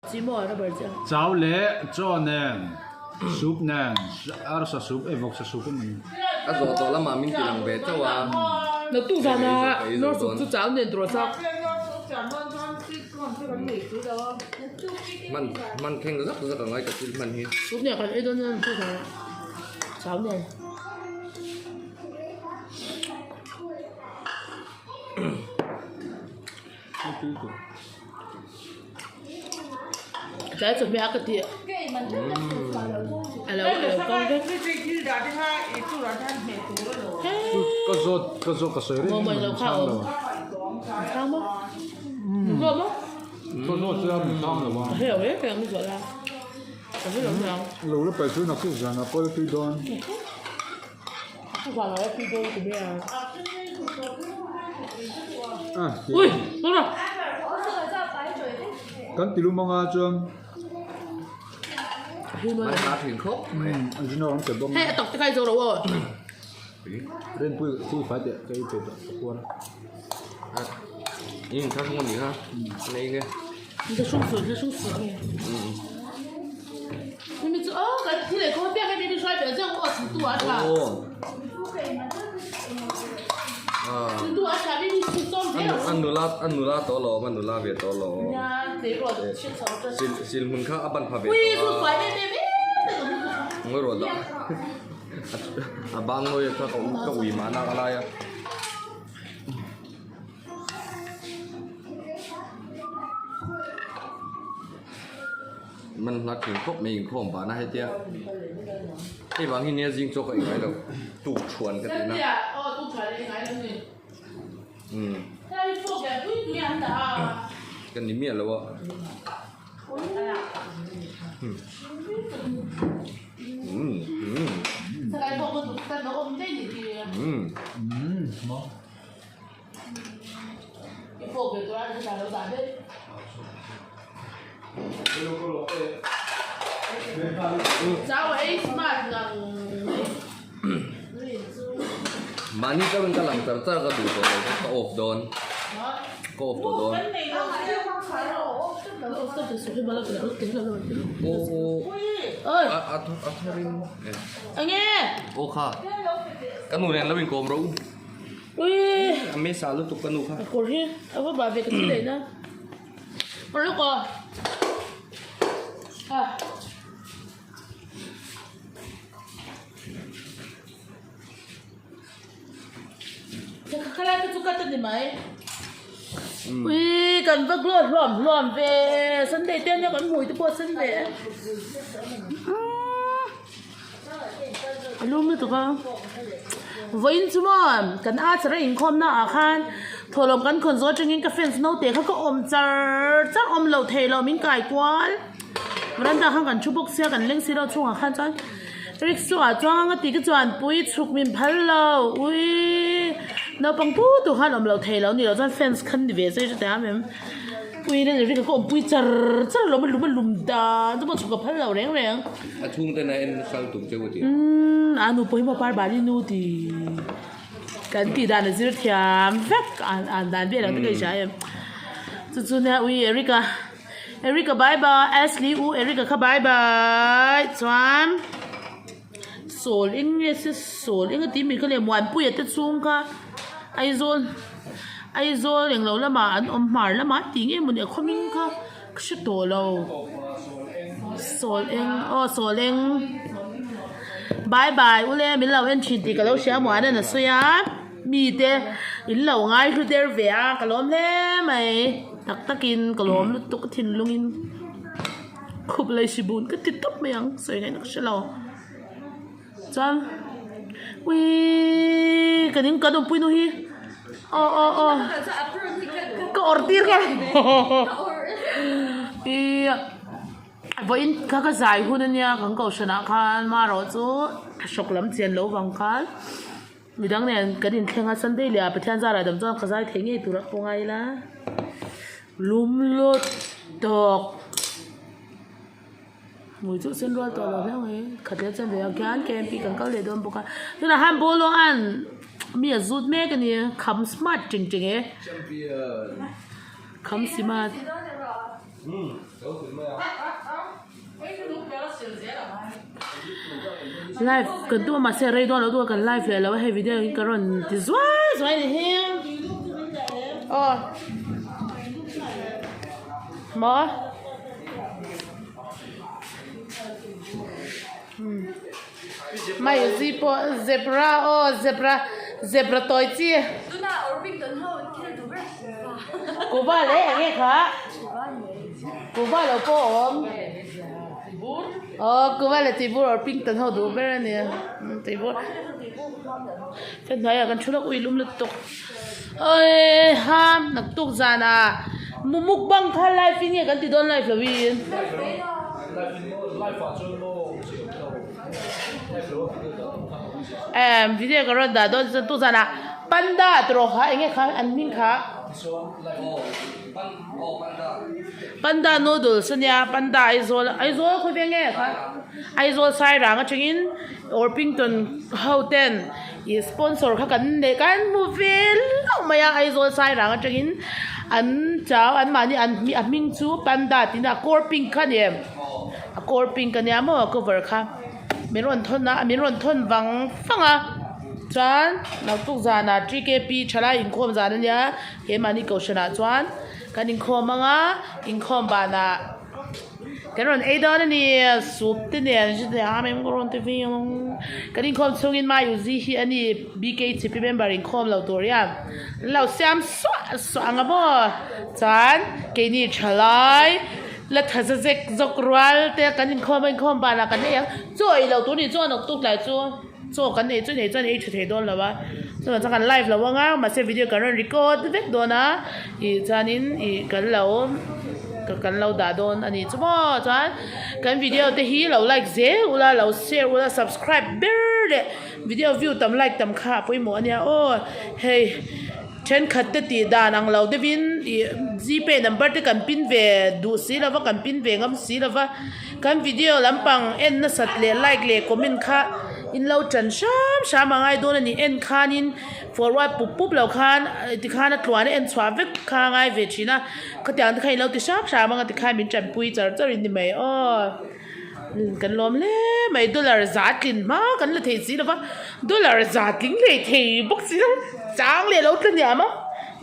Chi maw rubber chu. Chau leh chaw nen soup nen arsa soup eh vawksa soup a ni. A zawh tawh lamah min ti lang ve chauh a. Naktuk zanah nor soup chu chau nen tur a chak. Hman hman thleng zak zak a ngai ka thil hman hi. Soup nen kan ei dawn nia naktuk zanah chau nen. Tlai chawhmeh a ka ti a lo a lo kang vek. Ka zawt ka zawt ka sawi reng in min chhang lo. Chhang maw? Min zawt maw? Ka zawt che a min chhang lo a. Ka hre lo reng reng min zawt a. Ka hre lo niang. Lo la paih chu naktuk zanah pawh la tui dawn. Kan ti lum anga chuan Rinpui pui fai teh ka ei pe tawh ka puar a. A nula a nula tawh alawm a nula ve tawh alawm sil hmun kha a ban pha ve tawh a ngawi rawh dah a bang ngawi kha ka ui mahna ka lai a. Man hla thin khawp mai inkhawm vana hetia hei vang hi nia zing chaw ka ingai lo tuk thuan ka tihna umm ka ni miah lo a umm umm umm Mahni chauhin ka lang char char ka duh tawh lo ka off dawn ka off tawh dawn aw a tharin aw kha ka nu nen lo inkawm rawh u. Ui! A mesa lutuk ka nu kha. A kawr hi a va bah ve ka thi leh na. Kawr lawk aw. Ah. Khalai te chu cut a ni mai. Ui kan va glow hluam hluam ve. Sunday te ania kan hmui te pawh a sen ve. A lum lutuk a vawiin chu maw kan a chara inkhawm na ah khan thawhlawm kan khawn zawh atangin ka fans naute kha ka awm char char awm loh theih loh min kai kual veranda khan kan thu bawk sia kan leng si lo chhungah khan chuan rickshaw ah chuan anga ti ka chuan pui chhuk min phal lo ui naupang pu tur khan awm loh theih loh ni loh chuan fans khan ni ve zui hre em. Pui na ri ka awmpui char char lo a lum a lum dan chu pawh chhuk a phal lo reng reng. A chhung ten a en hrang tum cheu a ti. Umm a nu pawh hi maw Parbali nu ti kan tih dan a zir thiam vek an dan vel ang te ka inhria em. Chu chu nia ui Eric-a Eric-a bye bye Ashley u Eric-a kha bye bye chuan sawl eng nge se sawl eng a tih mai kha le Muanpuia te chhung kha Aizawl Aizawl englo lamah an awm hmar lamah an tih nge mawni a khawming kha ka hre tawh lo sawl eng aw sawl eng bye bye ule min lo en thin tih ka lo hria muan a sawi a mite in lo ngai hlu der ve a ka lawm hle mai tak takin ka lawm lutuk thinlungin khup leh sibun ka ti tawp mai ang sawi ngaihna ka hre lo. Chuan uiii ka ning kan awmpui nu hi aw aw aw ka awrh tir kha ih vawiin kha ka zai hun ania kan kohhranah khan marawh chu hrawk lam chian loh vang khan midang nen kan inthleng a Sunday leh ah Pathian zarah dam chuan ka zai thei ngei tur a pawh ngai ila lum lut tawk. Hmui chu sen rual tawh lo hle mai khat leh chuan ve ah khian K M P kan kal leh dawn bawk a tunah hian ball aw an mi a zut mek a ni kham smart teng teng e kham smart. Live kan tum a mahse rei dawn lo deuh a kan live leh lo a hei video hi ka rawn ti zuai zuai a ni hi aw maw Mai zi pawh zebra aw zebra zebra tawi chi. Kuhva leh eng nge kha? Kuhva lo pawh a awm. Aw kuhva leh tuibur Orpington ho duh ber a ni tuibur. Ka hnuaiah kan thu lawk ui lum lutuk. Awii ha naktuk zanah mukbang kha live in nge kan ti dawn live lo in. Emm video ka rawn dah dawn chuan tuzanah panda tih rawh kha enge kha an hming kha panda noodles ania panda Aizawl Aizawl khawi veng nge kha Aizawl Sairang atangin Orpington ho ten ih sponsor kha kan neih kan hmu ve hlauh mai a Aizawl Sairang atangin an chau an mahni an a hming chu panda tih na a kawr pink kha a ni em. A kawr pink a nia maw a cover kha min rawn thawn a min rawn thawn vang vang a chuan naktuk zanah TKP thalai inkhawm zan a nia keimahni kohhranah chuan kan inkhawm ang a inkhawm banah kan rawn ei dawn a ni soup te nen a rawn ti viau ang kan inkhawm chhungin Maiuzi hi a ni BKHP member inkhawm lo tur hian an lo siam suah suah ang a maw chuan keini thalai. La tha za zek zawk rual te kan inkhawm a inkhawm banah kan ei ang chaw ei loh tur ni chuan naktuk tlai chu chaw kan ei chu nei chuan ei tha thei dawn lo a chuvang chuan kan live lo ang a mahse video kan rawn record vek dawn a ih chuanin ih kan lo kan lo dah dawn a ni chu maw chuan kan video te hi lo like zel ula lo share ula subscribe ber leh video view tam like tam kha a pawimawh a nia aw hei. Thenkhat te tih dan ang lo deuhin ih gpay number te kan pin ve duh si lova kan pin ve ngam si lova kan video lampang en nasat leh like leh comment kha in lo tan hram hram a ngai dawn a ni en khanin forward pup pup lo khan tikhan a tluan a en chhuah vek kha a ngai ve thin a khatiang te kha in lo ti hram hram ang a tikhan min tanpui char char in ni mai aw. Kan lawm hle mai dollar za tlin hma kan la thei si lova dollar za tling hlei thei bawk si lo chang leh lo tla hniam a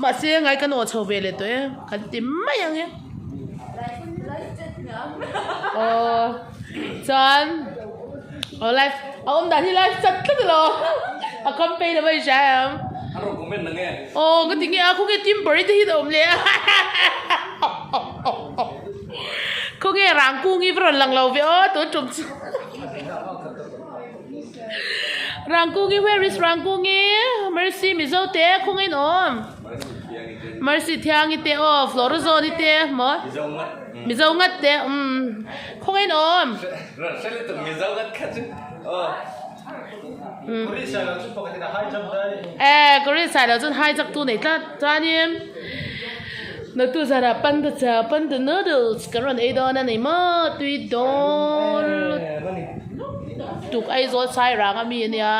mahse ngai kan aw chho ve leh tawh e kan ti mai ang e aw chuan aw live a awm dan hi live chat tlat alo a campaign a va inhria em aw ka ti nge a khawnge timber te hi a awm leh a. Khawnge Rangkungi va rawn lang lo ve aw tun tum chu Rangkungi where is Rangkungi Mercy Mizo te khawnge in awm Mercy Thiangi te aw Florazone te maw Mizo ngat te umm khawnge in awm Eh Korean side ah chuan high chak tu nei tlat chuanin naktuk zanah panda cha panda noodles kan rawn ei dawn a ni maw tui dawn lutuk Aizawl Sairang ami ania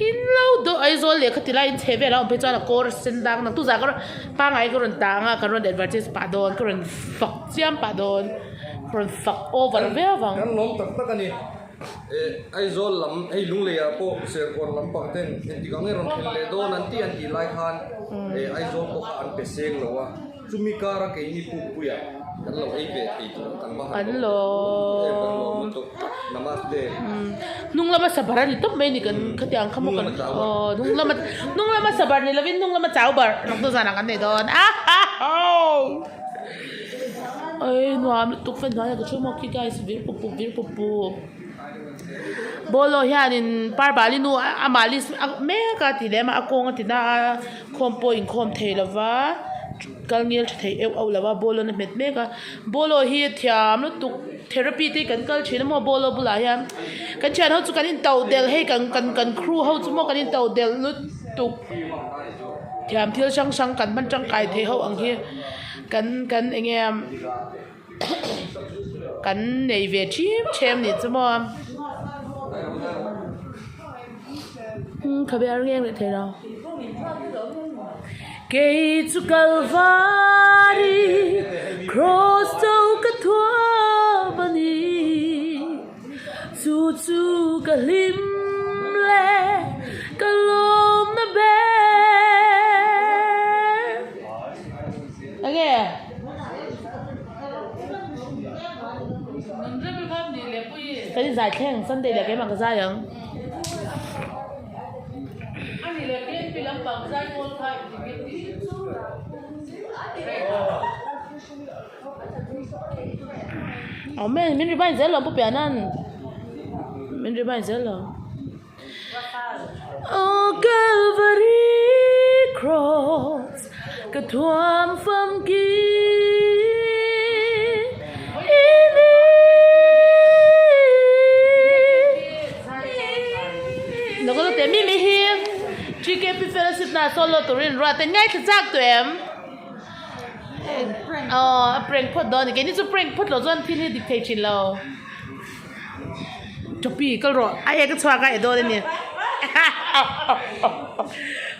in lo dawh Aizawl leh khati lai in chhe vel a awm phei chuan a kawr sen dang naktuk zan ka rawn pangngai ka rawn tang a ka rawn advertise pah dawn ka rawn fak chiam pah dawn ka rawn fak over viau vang. Aizawl lam hei Lunglei ah pawh Serkawn lampang ten engtik ang nge rawn thlen leh dawn an tih an tih lai khan Aizawl pawh kha an pe seng lo a, chumi kara keini Pukpuia kan lo ei ve thei tur kan va han lawm em kan lawm lutuk Namaste. Hnung lama sabar a ni tawp mai a ni kan khatiang kha maw kan aw hnung lama hnung lama sabar ni lovin hnung lama chau bar naktuk zanah kan nei dawn a ha ha. Oi nuam lutuk fan hnuaiah ka thu maw khi guys vir pup pup vir pup pup bawlhhlawh hianin parbali nu amah list mek a tih leh a kawng a ti na a khawm pawh inkhawm thei lova kal ngil tha thei euh auh lova bawlhhlawh a hmet mek a bawlhhlawh hi thiam lutuk therapy te hi kan kal thin a maw bawlhhlawh bulah hian kan thian ho chu kan in to delh hei kan kan kan crew ho chu maw kan in to delh lutuk thiam thil hrang hrang kan hman tangkai theih ho ang hi. Kan kan eng nge kan nei ve thim them nih chu maw umm khabe ar ngeng leh thei lo kei chu kalvari cross to. thuam a ni. Chu chu ka hlim leh ka lawmna ber. Enge? Kan inzai thleng Sunday leh keimah ka zai ang. Awm e, min remind zel lo Pu Piana'n min remind zel lo. Aw Calvary cross ka thuam famkim i ni. Lo ka lo teh mi mi hi GKP fellowship na solo turin ruat te ngaithla chak tawh em? Aw a prank phawt dawn a ni keini chu prank phawt loh chuan thil hi dik thei thin lo. Topi kal rawh a ek a chhuak a e dawn a ni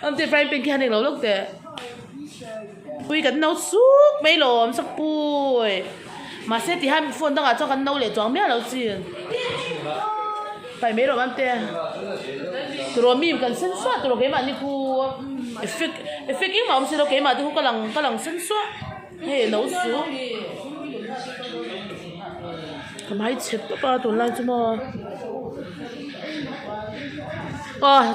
awm te frying pan khi han englo lawk teh pui kan no suk mai lo awm sak pui mahse ti hian phone dangah chuan kan no leh chuang miah lo chin pai mai rawh mam te turaw mi kan sen suah turaw keimahni khu effect effect engmah awm si lo keimah te khu ka lang ka lang sen suah. Hei lo su ka hmai chhe tawp a tunlai chu maw aw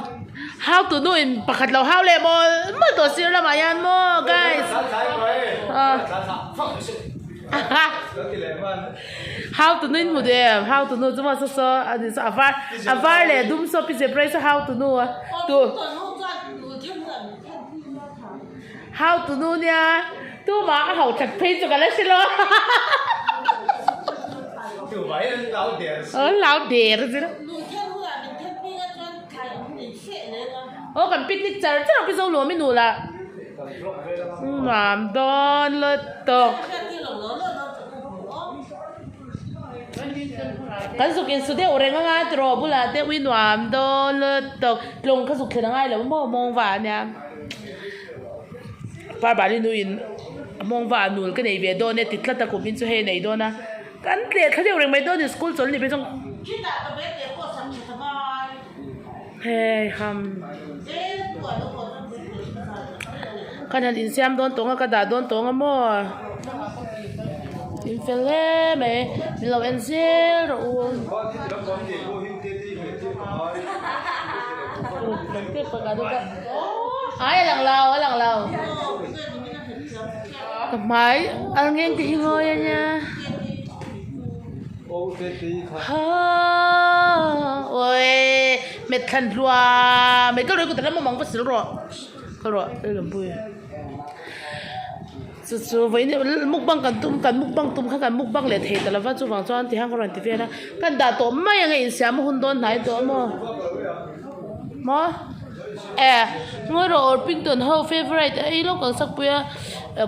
how to do in pakhat lo hau leh mawl mawl tawh sir lamah hian maw guys how to nu in hmu duh em how to nu chu maw saw saw a ni saw a var a var leh dum saw pi zep rai saw how to nu a tu. How to nu nia tumah a hau that phei chu ka la hre lo An lau der zir Aw kan picnic char char ang pi zo luam i nu lah Nuam dawn lutuk. Kan zuk in su deuh reng anga tiraw bulah te ui nuam dawn lutuk tlawng kha zuk thlen angai lo maw mawng va ania Parbali nu in mawng va nul ka nei ve dawn e ti tlat a kum in chu hei nei dawn a kan tleh thla deuh reng mai dawn a ni school chawlh ni phei chuan hei ham Kan han insiam dawn tawng a ka dah dawn tawng a maw in fel hle mai min lo en zel rawh u. Ai a lang lo a lang lo ka hmai a ngeng te hi ngawi a nia. Awii hmet thlan hluam mai ka rawih kut a la mawm ang va sil rawh. Ka ruah a lo pui chu chu vawiin mukbang kan tum kan mukbang tum kha kan mukbang leh thei ta lova chuvang chuan ti hian ka rawn ti vel a kan dah tawh mai ang a insiam a hun dawn hnai tawh maw maw e ngawi rawh Orpington ho favourite a ei lawk ang sak pui a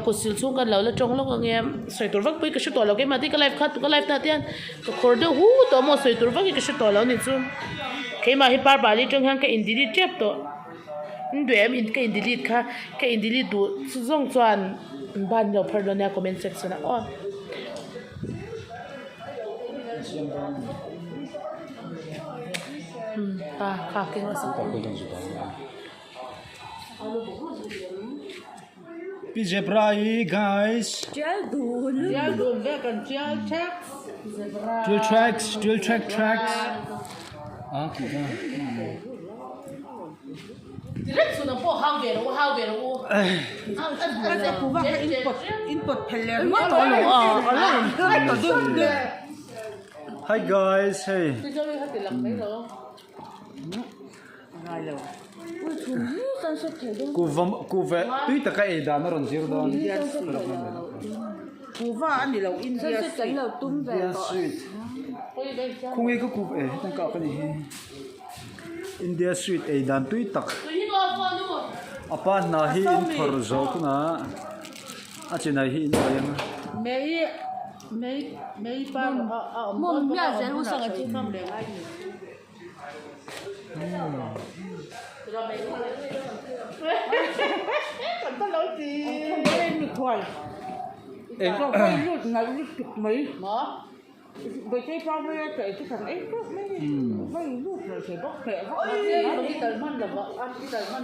kut sil chhung kan lo la tawng lawk ang e sawi tur vak pui ka hre tawh lo keimah te ka live kha ka live na te hian ka khawr deuh hu tawh maw sawi tur vak hi ka hre tawh lo a ni chu keimah hi parpali atang hian ka in delete tep tawh. Duh em ka in delete kha ka in delete duh chu zawng chuan ban lo phar dawn nia comment section ah aw. Kha kha keng rawh se. Pi zebra hi guys. Tial dun. Tial dun ve kan tial tracks. Zebra. Tial tracks, tial track tracks. Ah, ti ka. Direct chu nang pawh hau ve rawh u, hau ve rawh u. Hi guys, hey. Kuva kuva tui taka ei dan a rawn zir dawn. Kuva a ni lo India sweet. India sweet. Khawnge ka kuva e hetang kah ka ni hi. India sweet ei dan tui tak. A pa hna hi in phawrh zawh hunah a chinai hi in paih ang a.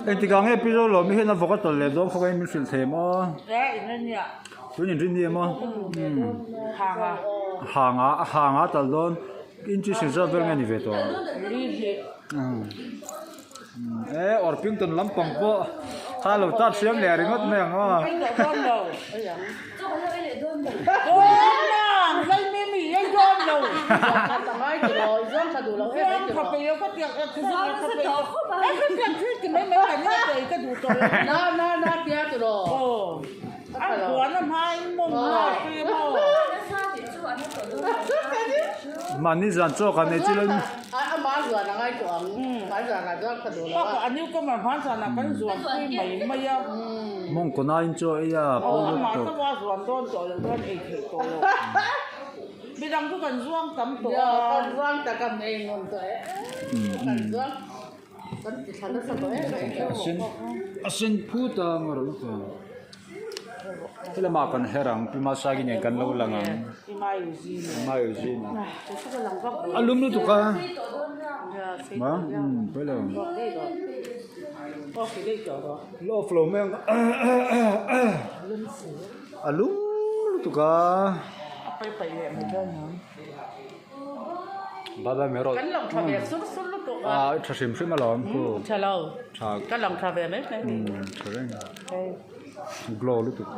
Engtikah nge Pi Zolawmi hian a vawk a tawlh leh dawn khaw in min hrilh thei maw? Tun inrin ni em aw? Hanga a hanga a talh dawn inches engzat vel nge ni ve tawh ang? E Orpington lampang pawh kha lo tat hriam leh ringawt mai ang aw. Mahni zan chaw kan ei chilin. Mawngkaw nain chaw ei a pawi lutuk. A sen phut a ngaw rawh lutuk. Helamah kan her ang Pi Masagi nen kan lo lang ang Pi a lum lutuk a ma umm pawi lo la off lo mai ang a lum lutuk a. Bye bye mai rawh. Kan lang tha ve sur sur lutuk a. Ah tha hrim hrim alawm khu. Tha lo. Tha. Ka lang tha ve mai mai. Tha reng. Glow lutuk.